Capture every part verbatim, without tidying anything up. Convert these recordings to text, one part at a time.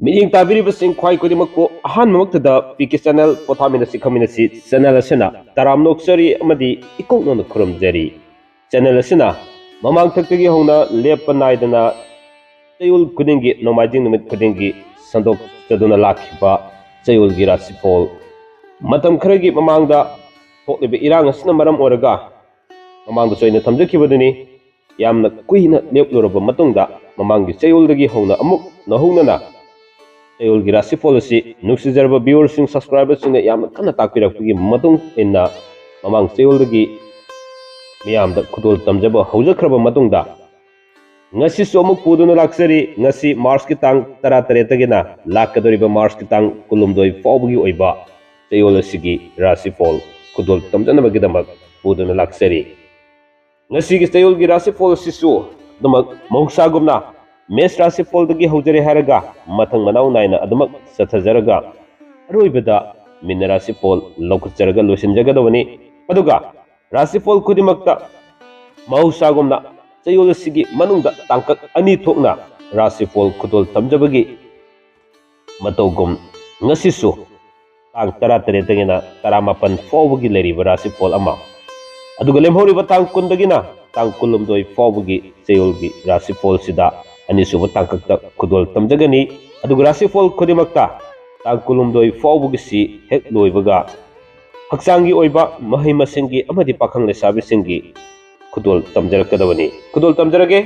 ꯃꯤꯠꯌꯦꯡ ꯇꯥꯕꯤꯔꯤꯕꯁꯤꯡ ꯈ꯭ꯋꯥꯏ ꯈꯨꯗꯤꯡꯃꯛꯄꯨ ꯑꯍꯥꯟꯕꯃꯛꯇꯗ ꯄꯤ ꯀꯦ ꯆꯦꯅꯦꯜ ꯄꯣꯊꯥꯃꯤꯟꯅꯁꯤ ꯈꯪꯃꯤꯟꯅꯁꯤ ꯆꯦꯅꯦꯜ ꯑꯁꯤꯅ ꯇꯔꯥꯝꯅ ꯑꯣꯛꯆꯔꯤ ꯑꯃꯗꯤ ꯏꯀꯣꯛꯅꯧꯅ ꯈꯨꯔꯨꯝꯖꯔꯤ꯫ ꯆꯦꯅꯦꯜ ꯑꯁꯤꯅ ꯃꯃꯥꯡꯊꯛꯇꯒꯤ ꯍꯧꯅ ꯂꯦꯞꯄ ꯅꯥꯏꯗꯅ ꯆꯌꯣꯜ ꯈꯨꯗꯤꯡꯒꯤ, ꯅꯣꯡꯃꯥꯏꯖꯤꯡ ꯅꯨꯃꯤꯠ ꯈꯨꯗꯤꯡꯒꯤ ꯁꯟꯗꯣꯛꯆꯗꯨꯅ ꯂꯥꯛꯈꯤꯕ ꯆꯌꯣꯜꯒꯤ ꯔꯥꯁꯤꯐꯣꯜ, ꯃꯇꯝ ꯈꯔꯒꯤ ꯃꯃꯥꯡꯗ ꯊꯣꯛꯂꯤꯕ ꯏꯔꯥꯡ ꯑꯁꯤꯅ ꯃꯔꯝ ꯑꯣꯏꯔꯒ ꯃꯃꯥꯡꯗꯁꯨ ꯑꯩꯅ ꯊꯝꯖꯈꯤꯕꯗꯨꯅꯤ꯫ ꯌꯥꯝꯅ ꯀꯨꯏꯅ ꯂꯦꯞꯂꯨꯔꯕ ꯃꯇꯨꯡꯗ ꯃꯃꯥꯡꯒꯤ ꯆꯌꯣꯜꯗꯒꯤ ꯍꯧꯅ ꯑꯃꯨꯛ ꯅꯧꯍꯧꯅꯅ ꯆꯌꯣꯜꯒꯤ ꯔꯥꯁꯤꯐꯣꯜ ꯑꯁꯤ ꯅꯨꯡꯁꯤꯖꯔꯕ ꯚꯤꯌꯨꯋꯔꯁꯤꯡ, ꯁꯕꯁꯀ꯭ꯔꯥꯏꯕꯔꯁꯤꯡꯅ ꯌꯥꯝꯅ ꯀꯟꯅ ꯇꯥꯛꯄꯤꯔꯛꯄꯒꯤ ꯃꯇꯨꯡ ꯏꯟꯅ ꯃꯃꯥꯡ ꯆꯌꯣꯜꯗꯒꯤ ꯃꯤꯌꯥꯝꯗ ꯈꯨꯗꯣꯜ ꯇꯝꯖꯕ ꯍꯧꯖꯈ꯭ꯔꯕ ꯃꯇꯨꯡꯗ ꯉꯁꯤꯁꯨ ꯑꯃꯨꯛ ꯄꯨꯗꯨꯅ ꯂꯥꯛꯆꯔꯤ꯫ ꯉꯁꯤ ꯃꯥꯔꯆꯀꯤ ꯇꯥꯡ ꯇꯔꯥꯇꯔꯦꯠꯇꯒꯤꯅ ꯂꯥꯛꯀꯗꯧꯔꯤꯕ ꯃꯥꯔꯆꯀꯤ ꯇꯥꯡ ꯀꯨꯟꯍꯨꯝꯗꯣꯏ ꯐꯥꯎꯕꯒꯤ ꯑꯣꯏꯕ ꯆꯌꯣꯜ ꯑꯁꯤꯒꯤ ꯔꯥꯁꯤꯐꯣꯜ ꯈꯨꯗꯣꯜ ꯇꯝꯖꯅꯕꯒꯤꯗꯃꯛ ꯄꯨꯗꯨꯅ ꯂꯥꯛꯆꯔꯤ꯫ ꯉꯁꯤꯒꯤ ꯆꯌꯣꯜꯒꯤ ꯔꯥꯁꯤꯐꯣꯜ ꯑꯁꯤꯁꯨ ꯑꯗꯨꯃꯛ ꯃꯍꯧꯁꯥꯒꯨꯝꯅ ꯃꯦꯁ ꯔꯥꯁꯤꯐꯣꯜꯗꯒꯤ ꯍꯧꯖꯔꯦ ꯍꯥꯏꯔꯒ ꯃꯊꯪ ꯃꯅꯥꯎ ꯅꯥꯏꯅ ꯑꯗꯨꯃꯛ ꯆꯠꯊꯖꯔꯒ ꯑꯔꯣꯏꯕꯗ ꯃꯤꯅ ꯔꯥꯁꯤꯐꯣꯜ ꯂꯧꯈꯠꯆꯔꯒ ꯂꯣꯏꯁꯤꯟꯖꯒꯗꯕꯅꯤ꯫ ꯑꯗꯨꯒ ꯔꯥꯁꯤꯐꯣꯜ ꯈꯨꯗꯤꯡꯃꯛꯇ ꯃꯍꯧꯁꯥꯒꯨꯝꯅ ꯆꯌꯣꯜ ꯑꯁꯤꯒꯤ ꯃꯅꯨꯡꯗ ꯇꯥꯡꯀꯛ ꯑꯅꯤ ꯊꯣꯛꯅ ꯔꯥꯁꯤꯐꯣꯜ ꯈꯨꯗꯣꯜ ꯇꯝꯖꯕꯒꯤ ꯃꯇꯧꯒꯨꯝ ꯉꯁꯤꯁꯨ ꯇꯥꯡ ꯇꯔꯥꯇꯔꯦꯠꯇꯒꯤꯅ ꯇꯔꯥꯃꯥꯄꯟ ꯐꯥꯎꯕꯒꯤ ꯂꯩꯔꯤꯕ ꯔꯥꯁꯤꯐꯣꯜ ꯑꯃ, ꯑꯗꯨꯒ ꯂꯦꯝꯍꯧꯔꯤꯕ ꯇꯥꯡ ꯀꯨꯟꯗꯒꯤꯅ ꯇꯥꯡ ꯀꯨꯟꯍꯨꯝꯗꯣꯏ ꯐꯥꯎꯕꯒꯤ ꯆꯌꯣꯜꯒꯤ ꯔꯥꯁꯤꯐꯣꯜꯁꯤꯗ ꯑꯅꯤꯁꯨꯕ ꯇꯥꯡꯀꯛꯇ ꯈꯨꯗꯣꯜ ꯇꯝꯖꯒꯅꯤ꯫ ꯑꯗꯨꯒ ꯔꯥꯁꯤꯐꯣꯜ ꯈꯨꯗꯤꯡꯃꯛꯇ ꯇꯥꯡ ꯀꯨꯟꯍꯨꯝꯗꯣꯏ ꯐꯥꯎꯕꯒꯤꯁꯤ ꯍꯦꯛ ꯂꯣꯏꯕꯒ ꯍꯛꯆꯥꯡꯒꯤ ꯑꯣꯏꯕ ꯃꯍꯩ ꯃꯁꯤꯡꯒꯤ ꯑꯃꯗꯤ ꯄꯥꯈꯪ ꯂꯩꯁꯥꯕꯤꯁꯤꯡꯒꯤ ꯈꯨꯗꯣꯜ ꯇꯝꯖꯔꯛꯀꯗꯕꯅꯤ꯫ ꯈꯨꯗꯣꯜ ꯇꯝꯖꯔꯒꯦ꯫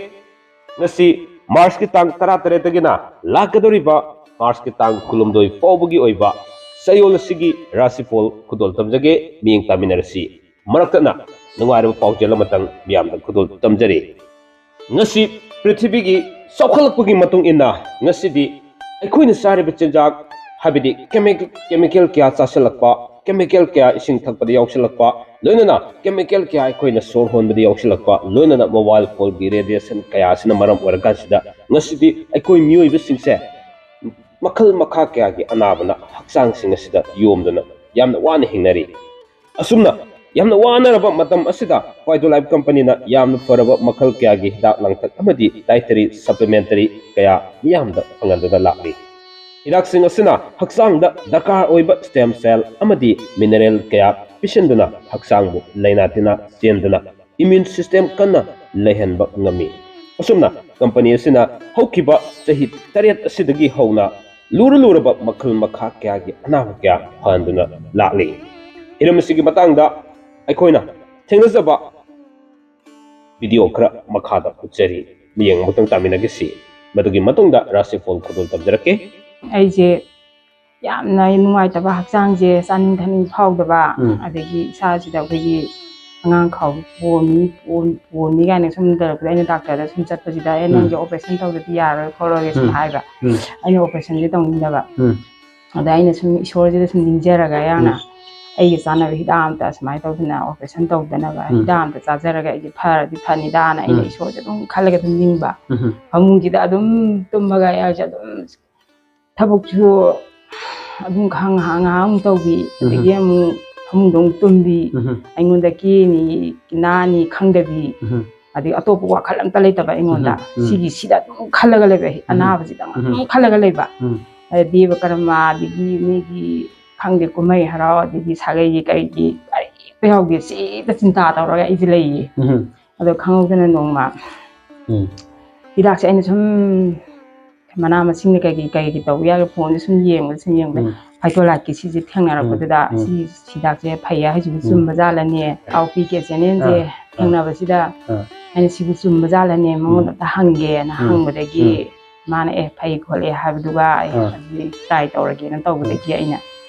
ꯉꯁꯤ ꯃꯥꯔꯆꯀꯤ ꯇꯥꯡ ꯇꯔꯥꯇꯔꯦꯠꯇꯒꯤꯅ ꯂꯥꯛꯀꯗꯧꯔꯤꯕ ꯃꯥꯔꯆꯀꯤ ꯇꯥꯡ ꯀꯨꯟꯍꯨꯝꯗꯣꯏ ꯐꯥꯎꯕꯒꯤ ꯑꯣꯏꯕ ꯆꯌꯣꯜ ꯑꯁꯤꯒꯤ ꯔꯥꯁꯤꯐꯣꯜ ꯈꯨꯗꯣꯜ ꯇꯝꯖꯒꯦ꯫ ꯃꯤꯠꯌꯦꯡ ꯇꯥꯃꯤꯟꯅꯔꯁꯤ꯫ ꯃꯔꯛꯇꯅ ꯅꯨꯡꯉꯥꯏꯔꯕ ꯄꯥꯎꯖꯦꯜ ꯑꯃꯇꯪ ꯃꯤꯌꯥꯝꯗ ꯈꯨꯗꯣꯜ ꯇꯝꯖꯔꯤ꯫ ꯉꯁꯤ ꯄ꯭ꯔꯤꯊꯤꯕꯤꯒꯤ ꯆꯥꯎꯈꯠꯂꯛꯄꯒꯤ ꯃꯇꯨꯡ ꯏꯟꯅ ꯉꯁꯤꯗꯤ ꯑꯩꯈꯣꯏꯅ ꯆꯥꯔꯤꯕ ꯆꯤꯟꯖꯥꯛ, ꯍꯥꯏꯕꯗꯤ ꯀꯦꯃꯤ-, ꯀꯦꯃꯤꯀꯦꯜ ꯀꯌꯥ ꯆꯥꯁꯤꯜꯂꯛꯄ, ꯀꯦꯃꯤꯀꯦꯜ ꯀꯌꯥ ꯏꯁꯤꯡ ꯊꯛꯄꯗ ꯌꯥꯎꯁꯤꯜꯂꯛꯄ, ꯂꯣꯏꯅꯅ ꯀꯦꯃꯤꯀꯦꯜ ꯀꯌꯥ ꯑꯩꯈꯣꯏꯅ ꯁꯣꯔ ꯍꯣꯟꯕꯗ ꯌꯥꯎꯁꯤꯜꯂꯛꯄ, ꯂꯣꯏꯅꯅ ꯃꯣꯕꯥꯏꯜ ꯐꯣꯟꯒꯤ ꯔꯦꯗꯤꯌꯦꯁꯟ ꯀꯌꯥ ꯑꯁꯤꯅ ꯃꯔꯝ ꯑꯣꯏꯔꯀꯥꯟꯁꯤꯗ ꯉꯁꯤꯗꯤ ꯑꯩꯈꯣꯏ ꯃꯤꯑꯣꯏꯕꯁꯤꯡꯁꯦ ꯃꯈꯜ ꯃꯈꯥ ꯀꯌꯥꯒꯤ ꯑꯅꯥꯕꯅ ꯍꯛꯆꯥꯡꯁꯤꯡ ꯑꯁꯤꯗ ꯌꯣꯝꯗꯨꯅ ꯌꯥꯝꯅ ꯋꯥꯅ ꯍꯤꯡꯅꯔꯤ꯫ ꯑꯁꯨꯝꯅ ꯌꯥꯝꯅ ꯋꯥꯅꯔꯕ ꯃꯇꯝ ꯑꯁꯤꯗ ꯀ꯭ꯋꯥꯏꯗꯣ ꯂꯥꯏꯐ ꯀꯝꯄꯅꯤꯅ ꯌꯥꯝꯅ ꯐꯔꯕ ꯃꯈꯜ ꯀꯌꯥꯒꯤ ꯍꯤꯗꯥꯛ ꯂꯥꯡꯊꯛ ꯑꯃꯗꯤ ꯗꯥꯏꯇꯔꯤ ꯁꯄ꯭ꯂꯤꯃꯦꯟꯇꯔꯤ ꯀꯌꯥ ꯃꯤꯌꯥꯝꯗ ꯐꯪꯍꯟꯗꯨꯅ ꯂꯥꯛꯂꯤ꯫ ꯍꯤꯗꯥꯛꯁꯤꯡ ꯑꯁꯤꯅ ꯍꯛꯆꯥꯡꯗ ꯗꯔꯀꯥꯔ ꯑꯣꯏꯕ stem cell ꯑꯃꯗꯤ mineral ꯀꯌꯥ ꯄꯤꯁꯤꯟꯗꯨꯅ ꯍꯛꯆꯥꯡꯕꯨ ꯂꯥꯏꯅꯥ ꯇꯤꯟꯅꯥ ꯆꯦꯟꯗꯅ immune system ꯀꯟꯅ ꯂꯩꯍꯟꯕ ꯉꯝꯃꯤ꯫ ꯑꯁꯨꯝꯅ ꯀꯝꯄꯅꯤ ꯑꯁꯤꯅ ꯍꯧꯈꯤꯕ ꯆꯍꯤ ꯇꯔꯦꯠ ꯑꯁꯤꯗꯒꯤ ꯍꯧꯅ ꯂꯨꯔ ꯂꯨꯔꯕ ꯃꯈꯜ ꯃꯈꯥ ꯀꯌꯥꯒꯤ ꯑꯅꯥꯕ ꯀꯌꯥ ꯐꯍꯟꯗꯨꯅ ꯂꯥꯛꯂꯤ꯫ ꯍꯤꯔꯝ ꯑꯁꯤꯒꯤ ꯃꯇꯥꯡꯗ ꯑꯩꯈꯣꯏꯅ ꯊꯦꯡꯅꯖꯕ video ꯈꯔ ꯃꯈꯥꯗ ꯎꯠꯆꯔꯤ, ꯃꯤꯠꯌꯦꯡ ꯑꯃꯨꯛꯇꯪ ꯇꯥꯃꯤꯟꯅꯈꯤꯁꯤ꯫ ꯃꯗꯨꯒꯤ ꯃꯇꯨꯡꯗ ꯔꯥꯁꯤꯐꯣꯜ ꯈꯨꯗꯣꯜ ꯇꯝꯖꯔꯛꯀꯦ꯫ ꯑꯩꯁꯦ ꯌꯥꯝꯅ ꯅꯨꯡꯉꯥꯏꯇꯕ, ꯍꯛꯆꯥꯡꯁꯦ ꯆꯥꯅꯤꯡ ꯊꯛꯅꯤꯡ ꯐꯥꯎꯗꯕ, ꯎꯝ꯫ ꯑꯗꯒꯤ ꯏꯁꯥꯁꯤꯗ ꯑꯩꯈꯣꯏꯒꯤ ꯑꯉꯥꯡ ꯈꯥꯎ ꯄꯣꯝꯃꯤ, ꯄꯣꯝ-, ꯄꯣꯝꯃꯤ ꯀꯥꯏꯅ ꯁꯨꯝ ꯇꯧꯔꯛꯄꯗ ꯑꯩꯅ ꯗꯥꯛꯇꯔꯗ ꯁꯨꯝ ꯆꯠꯄꯁꯤꯗ, "ꯑꯦ, ꯎꯝ꯫ ꯅꯪꯁꯦ operation ꯇꯧꯗꯗꯤ ꯌꯥꯔꯣꯏ ꯈꯣꯠꯂꯣꯏꯒ" ꯁꯨꯝ ꯎꯝ꯫ ꯍꯥꯏꯕ꯫ ꯎꯝ꯫ ꯑꯩꯅ operation ꯁꯦ ꯇꯧꯅꯤꯡꯗꯕ꯫ ꯎꯝ꯫ ꯑꯗ ꯑꯩꯅ ꯁꯨꯝ ꯏꯁꯣꯔꯁꯤꯗ ꯁꯨꯝ ꯅꯤꯡꯖꯔꯒ ꯌꯥꯝꯅ ꯎꯝ꯫ ꯑꯩꯒꯤ ꯆꯥꯅꯕ ꯍꯤꯗꯥꯛ ꯑꯝꯇ ꯁꯨꯃꯥꯏꯅ ꯇꯧꯗꯅ operation ꯇꯧꯗꯅꯕ ꯎꯝ꯫ ꯍꯤꯗꯥꯛ ꯑꯝꯇ ꯆꯥꯖꯔꯒ ꯑꯩꯁꯦ ꯐꯔꯗꯤ ꯐꯅꯤꯗꯥꯅ ꯑꯩꯅ ꯎꯝ꯫ ꯏꯁꯣꯔꯁꯦ ꯑꯗꯨꯝ ꯈꯜꯂꯒ ꯑꯗꯨꯝ ꯅꯤꯡꯕ꯫ ꯎꯝ꯫ ꯐꯃꯨꯡꯁꯤꯗ ꯑꯗꯨꯝ ꯇꯨꯝꯃꯒ ꯑꯩꯁꯦ ꯑꯗꯨꯝ ꯊꯕꯛꯁꯨ ꯑꯗꯨꯝ ꯈ-, ꯉꯥꯏꯍꯥꯛ ꯉꯥꯏꯍꯥꯛ ꯑꯃꯨꯛ ꯇꯧꯕꯤ, ꯎꯝ꯫ ꯑꯗꯒꯤ ꯑꯃꯨꯛ ꯐꯃꯨꯡꯗ ꯑꯃꯨꯛ ꯇꯨꯝꯕꯤ, ꯎꯝ꯫ ꯑꯩꯉꯣꯟꯗ ꯀꯦꯅꯤ ꯅꯥꯅꯤ ꯈꯪꯗꯕꯤ, ꯎꯝ꯫ ꯑꯗꯒꯤ ꯑꯇꯣꯞꯄ ꯋꯥꯈꯜ ꯑꯝꯇ ꯂꯩꯇꯕ ꯑꯩꯉꯣꯟꯗ꯫ ꯎꯝ꯫ ꯎꯝ꯫ ꯁꯤꯒꯤ ꯁꯤꯗ ꯑꯗꯨꯝ ꯈꯜꯂꯒ ꯂꯩꯕ, ꯎꯝ꯫ ꯑꯅꯥꯕꯁꯤꯗ ꯎꯝ꯫ ꯑꯗꯨꯝ ꯈꯜꯂꯒ ꯂꯩꯕ꯫ ꯎꯝ꯫ ꯑꯗ ꯗꯦꯕ ꯀꯔꯃ, ꯑꯗꯒꯤ ꯃꯤꯒꯤ ꯈꯪꯗꯦ ꯀꯨꯝꯍꯩ ꯍꯔꯥꯎ, ꯑꯗꯒꯤ ꯁꯥꯒꯩꯒꯤ ꯀꯩꯒꯤ ꯀꯔꯤꯝꯇ ꯌꯥꯎꯗꯦ, ꯁꯤꯗ ꯆꯤꯟꯇꯥ ꯇꯧꯔꯒ ꯑꯩꯁꯦ ꯂꯩꯌꯦ꯫ ꯎꯝ꯫ ꯑꯗꯣ ꯈꯪꯍꯧꯗꯅ ꯅꯣꯡꯃ ꯎꯝ꯫ ꯍꯤꯗꯥꯛꯁꯦ ꯑꯩꯅ ꯁꯨꯝ ꯃꯅꯥ ꯃꯁꯤꯡꯅ ꯀꯩꯒꯤ ꯀꯩꯒꯤ ꯇꯧꯕ ꯌꯥꯒꯦ phone ꯁꯦ ꯁꯨꯝ ꯌꯦꯡꯕꯗ ꯁꯨꯝ ꯌꯦꯡꯕꯗ ꯎꯝ꯫ Phytolite ꯀꯤ ꯁꯤꯁꯦ ꯊꯦꯡꯅꯔꯛꯄꯗꯨꯗ ꯎꯝ꯫ ꯎꯝ꯫ ꯁꯤ ꯍꯤꯗꯥꯛꯁꯦ ꯐꯩ ꯍꯥꯏꯁꯤꯕꯨ ꯎꯝ꯫ ꯆꯨꯝꯕ ꯖꯥꯠꯂꯅꯦ? ꯎꯝ꯫ ꯇꯥꯎꯄꯤ ꯀꯦ channel ꯁꯦ ꯑꯥ꯫ ꯑꯥ꯫ ꯊꯦꯡꯅꯕꯁꯤꯗ ꯑꯥ꯫ ꯑꯩꯅ ꯁꯤꯕꯨ ꯆꯨꯝꯕ ꯖꯥꯠꯂꯅꯦ? ꯎꯝ꯫ ꯃꯉꯣꯟꯗ ꯑꯝꯇ ꯍꯪꯒꯦꯅ ꯎꯝ꯫ ꯍꯪꯕꯗꯒꯤ ꯎꯝ꯫ ꯃꯥꯅ ꯑꯦ ꯐꯩ ꯈꯣꯠꯂꯦ ꯍꯥꯏꯕꯗꯨꯒ ꯑꯩ ꯑꯥ꯫ ꯑꯗꯨꯗꯤ try ꯇꯧꯔꯒꯦꯅ ꯇꯧꯕꯗꯒꯤ ꯑꯩꯅ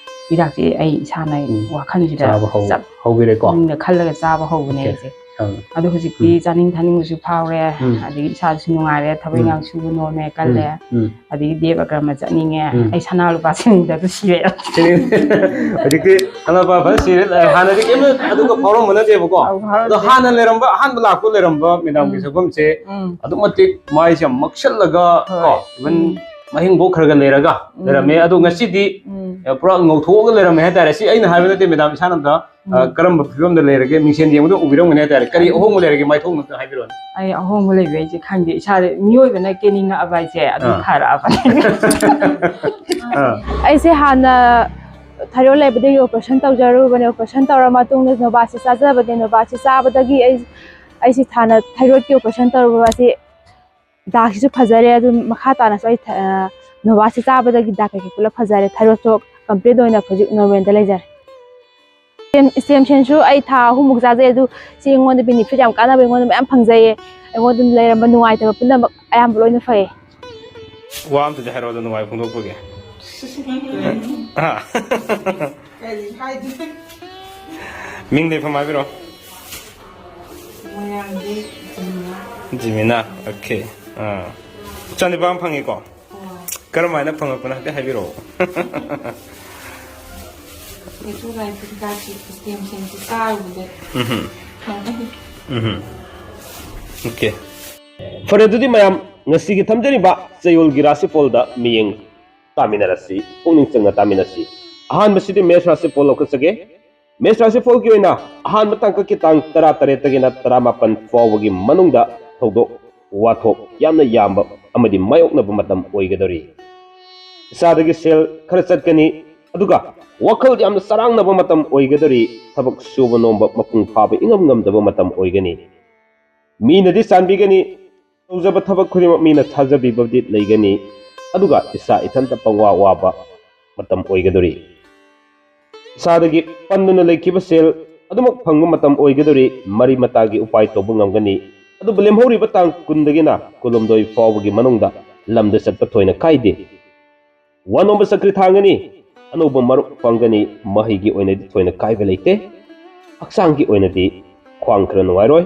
ꯍꯤꯗꯥꯛꯁꯦ ꯑꯩ ꯏꯁꯥꯅ ꯎꯝ꯫ ꯋꯥꯈꯜꯁꯤꯗ ꯆꯥꯕ ꯍꯧ-, ꯆꯞ ꯍꯧꯕꯤꯔꯦꯀꯣ? ꯄꯨꯛꯅꯤꯡꯗ ꯈꯜꯂꯒ ꯆꯥꯕ ꯍꯧꯕꯅꯦ ꯑꯣꯀꯦ꯫ ꯑꯩꯁꯦ꯫ ꯑꯥ꯫ ꯑꯗꯣ ꯍꯧꯖꯤꯛꯇꯤ ꯎꯝ꯫ ꯆꯥꯅꯤꯡ ꯊꯛꯅꯤꯡꯕꯁꯨ ꯐꯥꯎꯔꯦ, ꯎꯝ꯫ ꯑꯗꯒꯤ ꯏꯁꯥꯁꯨ ꯅꯨꯡꯉꯥꯏꯔꯦ, ꯊꯕꯛ ꯎꯝ꯫ ꯏꯟꯈꯥꯡ ꯁꯨꯕ ꯅꯣꯝꯃꯦ, ꯀꯜꯂꯦ, ꯎꯝ꯫ ꯎꯝ꯫ ꯑꯗꯒꯤ ꯗꯦꯕ ꯀꯔꯃ ꯆꯠꯅꯤꯡꯉꯦ, ꯎꯝ꯫ ꯑꯩ ꯁꯅꯥ ꯂꯨꯄꯥ ꯁꯤꯅꯤꯡꯗꯕ ꯁꯤꯔꯦ꯫ ꯁꯤꯅꯤꯡ-, ꯍꯧꯖꯤꯛꯇꯤ ꯁꯅꯥ ꯂꯨꯄꯥ ꯐꯖꯅ ꯁꯤꯔꯦ꯫ ꯍꯥꯟꯅꯗꯤ ꯀꯩꯝꯇ ꯑꯗꯨꯒ ꯐꯥꯎꯔꯝꯕ ꯅꯠꯇꯦꯕꯀꯣ꯫ ꯑꯧ, ꯐꯥꯎꯔꯝꯗꯦ꯫ ꯑꯗꯣ ꯍꯥꯟꯅ ꯂꯩꯔꯝꯕ, ꯑꯍꯥꯟꯕ ꯂꯥꯛꯄ ꯂꯩꯔꯝꯕ ꯃꯦꯗꯥꯝꯒꯤ ꯎꯝ꯫ ꯁꯛꯐꯝꯁꯦ ꯎꯝ꯫ ꯑꯗꯨꯛ ꯃꯇꯤꯛ ꯃꯥꯏꯁꯦ ꯌꯥꯝ ꯃꯛꯁꯜꯂꯒ, ꯍꯣꯏ꯫ ꯀꯣ, even ꯎꯝ꯫ ꯃꯍꯤꯡꯐꯧ ꯈꯔ ꯈꯔ ꯂꯩꯔꯒ ꯎꯝ꯫ ꯂꯩꯔꯝꯃꯦ꯫ ꯑꯗꯣ ꯉꯁꯤꯗꯤ, ꯎꯝ꯫ ꯑ, ꯄꯨꯔꯥ ꯉꯧꯊꯣꯛꯑꯒ ꯂꯩꯔꯝꯃꯦ ꯍꯥꯏꯇꯥꯔꯦ꯫ ꯁꯤ ꯑꯩꯅ ꯍꯥꯏꯕ ꯅꯠꯇꯦ, ꯃꯦꯗꯥꯝ ꯏꯁꯥꯅ ꯑꯝꯇ, ꯑ, ꯎꯝ꯫ ꯀꯔꯝꯕ ꯐꯤꯕꯝꯗ ꯂꯩꯔꯒꯦ? ꯃꯤꯡꯁꯦꯟ ꯌꯦꯡꯕꯗ ꯎꯕꯤꯔꯝꯒꯅꯤ ꯍꯥꯏꯇꯥꯔꯦ꯫ ꯀꯔꯤ ꯎꯝ꯫ ꯑꯍꯣꯡꯕ ꯂꯩꯔꯒꯦ? ꯃꯥꯏꯊꯣꯡꯗ ꯑꯝꯇ ꯍꯥꯏꯕꯤꯔꯛꯑꯣꯅꯦ꯫ ꯑꯩ ꯑꯍꯣꯡꯕ ꯂꯩꯕ ꯍꯥꯏꯁꯦ ꯈꯪꯗꯦ꯫ ꯏꯁꯥꯗ ꯃꯤꯑꯣꯏꯕꯅ ꯀꯦꯅꯤꯡꯉꯛꯑꯕ ꯍꯥꯏꯁꯦ ꯑꯗꯨꯝ ꯑꯥ꯫ ꯐꯔꯛꯑꯕꯅꯦ꯫ ꯑꯩꯁꯦ ꯍꯥꯟꯅ ꯊꯥꯏꯔꯣꯏꯗ ꯂꯩꯕꯗꯒꯤ ꯑꯣꯄꯔꯦꯁꯟ ꯇꯧꯖꯔꯨꯕꯅꯦ꯫ ꯑꯣꯄꯔꯦꯁꯟ ꯇꯧꯔ ꯃꯇꯨꯡꯗ ꯅꯣꯕꯥꯁꯤ ꯆꯥꯖꯕꯅꯦ꯫ ꯅꯣꯕꯥꯁꯤ ꯆꯥꯕꯗꯒꯤ ꯑꯩ ꯑꯩꯁꯦ ꯍꯥꯟꯅ ꯊꯥꯏꯔꯣꯏꯗꯀꯤ ꯑꯣꯄꯔꯦꯁꯟ ꯇꯧꯔꯨꯕ ꯑꯁꯤ ꯗꯥꯛꯁꯤꯁꯨ ꯐꯖꯔꯦ꯫ ꯑꯗꯨ ꯃꯈꯥ ꯇꯥꯅꯁꯨ ꯑꯩ ꯊ- ꯑ, ꯅꯣꯕꯥꯁꯤ ꯆꯥꯕꯗꯒꯤ ꯗꯥꯛ ꯀꯩꯀꯩ ꯄꯨꯂꯞ ꯐꯖꯔꯦ꯫ ꯊꯥꯏꯔꯣꯏꯗꯁꯨ ꯀꯝꯄ꯭ꯂꯤꯠ ꯑꯣꯏꯅ ꯍꯧꯖꯤꯛ ꯅꯣꯔꯃꯦꯜꯗ ꯂꯩꯖꯔꯦ꯫ ꯁ꯭ꯇꯦꯝ ꯁ꯭ꯇꯦꯝ ꯁꯦꯜꯁꯨ ꯑꯩ ꯊꯥ ꯑꯍꯨꯝꯃꯨꯛ ꯆꯥꯖꯩ꯫ ꯑꯗꯨ ꯁꯤ ꯑꯩꯉꯣꯟꯗ ꯕꯦꯅꯤꯐꯤꯠ ꯌꯥꯝ ꯀꯥꯟꯅꯕ, ꯑꯩꯉꯣꯟꯗ ꯃꯌꯥꯝ ꯐꯪꯖꯩꯌꯦ꯫ ꯑꯩꯉꯣꯟꯗ ꯂꯩꯔꯝꯕ ꯅꯨꯡꯉꯥꯏꯇꯕ ꯄꯨꯝꯅꯃꯛ ꯑꯌꯥꯝꯕ ꯂꯣꯏꯅ ꯐꯩ꯫ ꯋꯥ ꯑꯝꯇꯗꯤ ꯍꯥꯏꯔꯛꯑꯣꯗ, ꯅꯨꯡꯉꯥꯏ ꯐꯣꯡꯗꯣꯛꯄꯒꯤ꯫ ꯑꯥ꯫ ꯀꯔꯤ ꯍꯥꯏꯗꯣꯏꯅꯣ? ꯃꯤꯡ ꯂꯩꯐꯝ ꯍꯥꯏꯕꯤꯔꯣ꯫ ꯃꯣꯏꯔꯥꯡꯗꯤ ꯖꯤꯃꯤꯅꯥ꯫ ꯖꯤꯃꯤꯅꯥ, ꯑꯣꯀꯦ꯫ ꯑꯥ꯫ ꯆꯅꯤꯄꯥꯟ ꯐꯪꯉꯤꯀꯣ? ꯍꯣꯏ꯫ ꯀꯔꯝ ꯍꯥꯏꯅ ꯐꯪꯉꯛꯄꯅꯣ ꯍꯥꯏꯐꯦꯠ ꯍꯥꯏꯕꯤꯔꯛꯑꯣ꯫ ꯏꯂꯦꯛꯇ꯭ꯔꯣꯂꯥꯏꯠ ꯍꯤꯗꯥꯛꯀꯤ ꯁ꯭ꯇꯦꯝ ꯁꯦꯜꯁꯤ ꯆꯥꯔꯨꯕꯗ ꯎꯝꯍꯨꯝ꯫ ꯐꯪꯉꯛꯏ꯫ ꯎꯝꯍꯨꯝ꯫ ꯑꯣꯀꯦ꯫ ꯐꯔꯦ, ꯑꯗꯨꯗꯤ ꯃꯌꯥꯝ, ꯉꯁꯤꯒꯤ ꯊꯝꯖꯔꯤꯕ ꯆꯌꯣꯜꯒꯤ ꯔꯥꯁꯤꯐꯣꯜꯗ ꯃꯤꯠꯌꯦꯡ ꯇꯥꯃꯤꯟꯅꯔꯁꯤ, ꯄꯨꯛꯅꯤꯡ ꯆꯪꯅ ꯇꯥꯃꯤꯟꯅꯁꯤ꯫ ꯑꯍꯥꯟꯕꯁꯤꯗꯤ ꯃꯦꯁ ꯔꯥꯁꯤꯐꯣꯜ ꯂꯧꯈꯠꯆꯒꯦ꯫ ꯃꯦꯁ ꯔꯥꯁꯤꯐꯣꯜꯒꯤ ꯑꯣꯏꯅ ꯑꯍꯥꯟꯕ ꯇꯥꯡꯀꯛꯀꯤ ꯇꯥꯡ ꯇꯔꯥꯇꯔꯦꯠꯇꯒꯤꯅ ꯇꯔꯥꯃꯥꯄꯟ ꯐꯥꯎꯕꯒꯤ ꯃꯅꯨꯡꯗ ꯊꯧꯗꯣꯛ ꯋꯥꯊꯣꯛ ꯌꯥꯝꯅ ꯌꯥꯝꯕ ꯑꯃꯗꯤ ꯃꯥꯌꯣꯛꯅꯕ ꯃꯇꯝ ꯑꯣꯏꯒꯗꯧꯔꯤ꯫ ꯏꯁꯥꯗꯒꯤ ꯁꯦꯜ ꯈꯔ ꯆꯠꯀꯅꯤ, ꯑꯗꯨꯒ ꯋꯥꯈꯜ ꯌꯥꯝꯅ ꯆꯔꯥꯡꯅꯕ ꯃꯇꯝ ꯑꯣꯏꯒꯗꯧꯔꯤ꯫ ꯊꯕꯛ ꯁꯨꯕ ꯅꯣꯝꯕ ꯃꯄꯨꯡ ꯐꯥꯕ ꯏꯉꯝ ꯉꯝꯗꯕ ꯃꯇꯝ ꯑꯣꯏꯒꯅꯤ꯫ ꯃꯤꯅꯗꯤ ꯆꯥꯟꯕꯤꯒꯅꯤ, ꯇꯧꯖꯕ ꯊꯕꯛ ꯈꯨꯗꯤꯡꯃꯛ ꯃꯤꯅ ꯊꯥꯖꯕꯤꯕꯗꯤ ꯂꯩꯒꯅꯤ, ꯑꯗꯨꯒ ꯏꯁꯥ ꯏꯊꯟꯇ ꯄꯪꯋꯥ ꯋꯥꯕ ꯃꯇꯝ ꯑꯣꯏꯒꯗꯧꯔꯤ꯫ ꯏꯁꯥꯗꯒꯤ ꯄꯟꯗꯨꯅ ꯂꯩꯈꯤꯕ ꯁꯦꯜ ꯑꯗꯨꯃꯛ ꯐꯪꯕ ꯃꯇꯝ ꯑꯣꯏꯒꯗꯧꯔꯤ꯫ ꯃꯔꯤ ꯃꯇꯥꯒꯤ ꯎꯄꯥꯏ ꯇꯧꯕ ꯉꯝꯒꯅꯤ, ꯑꯗꯨꯕꯨ ꯂꯦꯝꯍꯧꯔꯤꯕ ꯇꯥꯡ ꯀꯨꯟꯗꯒꯤꯅ ꯀꯨꯟꯍꯨꯝꯗꯣꯏ ꯐꯥꯎꯕꯒꯤ ꯃꯅꯨꯡꯗ ꯂꯝꯗ ꯆꯠꯄ ꯊꯣꯏꯅ ꯀꯥꯏꯗꯦ꯫ ꯋꯥ ꯅꯣꯝꯕ ꯆꯀ꯭ꯔꯤ ꯊꯥꯡꯒꯅꯤ, ꯑꯅꯧꯕ ꯃꯔꯨꯞ ꯐꯪꯒꯅꯤ, ꯃꯍꯩꯒꯤ ꯑꯣꯏꯅꯗꯤ ꯊꯣꯏꯅ ꯀꯥꯏꯕ ꯂꯩꯇꯦ꯫ ꯍꯛꯆꯥꯡꯒꯤ ꯑꯣꯏꯅꯗꯤ ꯈ꯭ꯋꯥꯡ ꯈꯔ ꯅꯨꯡꯉꯥꯏꯔꯣꯏ,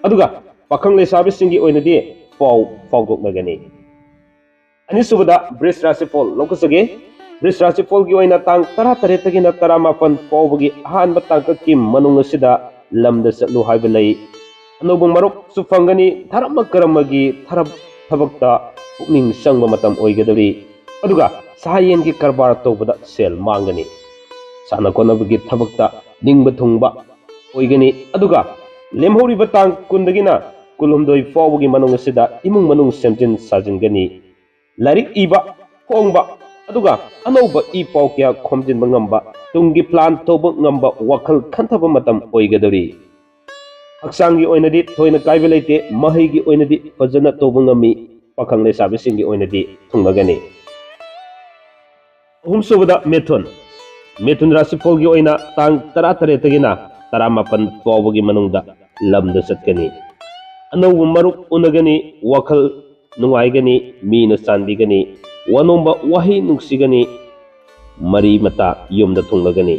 ꯑꯗꯨꯒ ꯄꯥꯈꯪ ꯂꯩꯁꯥꯕꯤꯁꯤꯡꯒꯤ ꯑꯣꯏꯅꯗꯤ ꯄꯥꯎ ꯐꯥꯎꯗꯣꯛꯅꯒꯅꯤ꯫ ꯑꯅꯤꯁꯨꯕꯗ ꯕ꯭ꯔꯤꯖ ꯔꯥꯁꯤꯐꯣꯜ ꯂꯧꯈꯠꯆꯒꯦ꯫ ꯕ꯭ꯔꯤꯖ ꯔꯥꯁꯤꯐꯣꯜꯒꯤ ꯑꯣꯏꯅ ꯇꯥꯡ ꯇꯔꯥꯇꯔꯦꯠꯇꯒꯤꯅ ꯇꯔꯥꯃꯥꯄꯟ ꯐꯥꯎꯕꯒꯤ ꯑꯍꯥꯟꯕ ꯇꯥꯡꯀꯛꯀꯤ ꯃꯅꯨꯡ ꯑꯁꯤꯗ ꯂꯝꯗ ꯆꯠꯂꯨ ꯍꯥꯏꯕ ꯂꯩ꯫ ꯑꯅꯧꯕ ꯃꯔꯨꯞꯁꯨ ꯐꯪꯒꯅꯤ, ꯙꯔꯃ ꯀꯔꯃꯒꯤ ꯊꯔꯞ-, ꯊꯕꯛꯇ ꯄꯨꯛꯅꯤꯡ ꯆꯪꯕ ꯃꯇꯝ ꯑꯣꯏꯒꯗꯧꯔꯤ꯫ ꯑꯗꯨꯒ ꯁꯥ ꯌꯦꯟꯒꯤ ꯀꯔꯕꯥꯔ ꯇꯧꯕꯗ ꯁꯦꯜ ꯃꯥꯡꯒꯅꯤ꯫ ꯁꯥꯟꯅ ꯈꯣꯠꯅꯕꯒꯤ ꯊꯕꯛꯇ ꯅꯤꯡꯕ ꯊꯨꯡꯕ ꯑꯣꯏꯒꯅꯤ꯫ ꯑꯗꯨꯒ ꯂꯦꯝꯍꯧꯔꯤꯕ ꯇꯥꯡ ꯀꯨꯟꯗꯒꯤꯅ ꯀꯨꯟꯍꯨꯝꯗꯣꯏ ꯐꯥꯎꯕꯒꯤ ꯃꯅꯨꯡ ꯑꯁꯤꯗ ꯏꯃꯨꯡ ꯃꯅꯨꯡ ꯁꯦꯝꯖꯤꯟ ꯁꯥꯖꯤꯟꯒꯅꯤ꯫ ꯂꯥꯏꯔꯤꯛ ꯏꯕ, ꯐꯣꯡꯕ, ꯑꯗꯨꯒ ꯑꯅꯧꯕ ꯏ ꯄꯥꯎ ꯀꯌꯥ ꯈꯣꯝꯖꯤꯟꯕ ꯉꯝꯕ, ꯇꯨꯡꯒꯤ plan ꯇꯧꯕ ꯉꯝꯕ ꯋꯥꯈꯜ ꯈꯟꯊꯕ ꯃꯇꯝ ꯑꯣꯏꯒꯗꯧꯔꯤ꯫ ꯍꯛꯆꯥꯡꯒꯤ ꯑꯣꯏꯅꯗꯤ ꯊꯣꯏꯅ ꯀꯥꯏꯕ ꯂꯩꯇꯦ, ꯃꯍꯩꯒꯤ ꯑꯣꯏꯅꯗꯤ ꯐꯖꯅ ꯇꯧꯕ ꯉꯝꯃꯤ, ꯄꯥꯈꯪ ꯂꯩꯁꯥꯕꯤꯁꯤꯡꯒꯤ ꯑꯣꯏꯅꯗꯤ ꯊꯨꯡꯂꯒꯅꯤ꯫ ꯑꯍꯨꯝꯁꯨꯕꯗ ꯃꯤꯊꯨꯟ꯫ ꯃꯤꯊꯨꯟ ꯔꯥꯁꯤꯐꯣꯜꯒꯤ ꯑꯣꯏꯅ ꯇꯥꯡ ꯇꯔꯥꯇꯔꯦꯠꯇꯒꯤꯅ ꯇꯔꯥꯃꯥꯄꯟ ꯐꯥꯎꯕꯒꯤ ꯃꯅꯨꯡꯗ ꯂꯝꯗ ꯆꯠꯀꯅꯤ꯫ ꯑꯅꯧꯕ ꯃꯔꯨꯞ ꯎꯅꯒꯅꯤ, ꯋꯥꯈꯜ ꯅꯨꯡꯉꯥꯏꯒꯅꯤ, ꯃꯤꯅ ꯆꯥꯟꯕꯤꯒꯅꯤ, ꯋꯥꯅꯣꯝꯕ ꯋꯥꯍꯩ ꯅꯨꯡꯁꯤꯒꯅꯤ, ꯃꯔꯤ ꯃꯇꯥ ꯌꯨꯝꯗ ꯊꯨꯡꯂꯒꯅꯤ꯫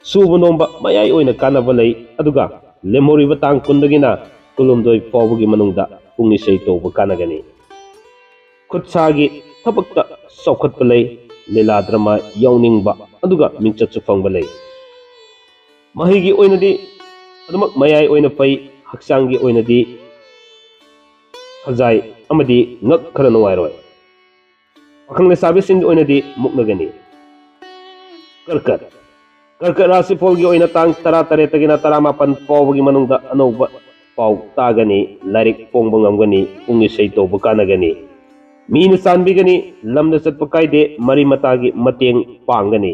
ꯁꯨꯕ ꯅꯣꯝꯕ ꯃꯌꯥꯏ ꯑꯣꯏꯅ ꯀꯥꯟꯅꯕ ꯂꯩ, ꯑꯗꯨꯒ ꯂꯦꯝꯍꯧꯔꯤꯕ ꯇꯥꯡ ꯀꯨꯟꯗꯒꯤꯅ ꯀꯨꯟꯍꯨꯝꯗꯣꯏ ꯐꯥꯎꯕꯒꯤ ꯃꯅꯨꯡꯗ ꯄꯨꯡ ꯏꯁꯩ ꯇꯧꯕ ꯀꯥꯟꯅꯒꯅꯤ꯫ ꯈꯨꯠ ꯁꯥꯒꯤ ꯊꯕꯛꯇ ꯆꯥꯎꯈꯠꯄ ꯂꯩ, ꯂꯤꯂꯥ ꯗ꯭ꯔꯃꯥ ꯌꯥꯎꯅꯤꯡꯕ, ꯑꯗꯨꯒ ꯃꯤꯡꯆꯠꯁꯨ ꯐꯪꯕ ꯂꯩ꯫ ꯃꯍꯩꯒꯤ ꯑꯣꯏꯅꯗꯤ ꯑꯗꯨꯃꯛ ꯃꯌꯥꯏ ꯑꯣꯏꯅ ꯐꯩ, ꯍꯛꯆꯥꯡꯒꯤ ꯑꯣꯏꯅꯗꯤ ꯈꯖꯥꯏ ꯑꯃꯗꯤ ꯉꯛ ꯈꯔ ꯅꯨꯡꯉꯥꯏꯔꯣꯏ꯫ ꯄꯥꯈꯪ ꯂꯩꯁꯥꯕꯤꯁꯤꯡꯒꯤ ꯑꯣꯏꯅꯗꯤ ꯃꯨꯛꯅꯒꯅꯤ꯫ ꯀꯔꯀꯠ꯫ ꯀꯔꯀꯠ ꯔꯥꯁꯤꯐꯣꯜꯒꯤ ꯑꯣꯏꯅ ꯇꯥꯡ ꯇꯔꯥꯇꯔꯦꯠꯇꯒꯤꯅ ꯇꯔꯥꯃꯥꯄꯟ ꯐꯥꯎꯕꯒꯤ ꯃꯅꯨꯡꯗ ꯑꯅꯧꯕ ꯄꯥꯎ ꯇꯥꯒꯅꯤ, ꯂꯥꯏꯔꯤꯛ ꯐꯣꯡꯕ ꯉꯝꯒꯅꯤ, ꯄꯨꯡ ꯏꯁꯩ ꯇꯧꯕ ꯀꯥꯟꯅꯒꯅꯤ꯫ ꯃꯤꯅ ꯆꯥꯟꯕꯤꯒꯅꯤ, ꯂꯝꯗ ꯆꯠꯄ ꯀꯥꯏꯗꯦ, ꯃꯔꯤ ꯃꯇꯥꯒꯤ ꯃꯇꯦꯡ ꯄꯥꯡꯒꯅꯤ꯫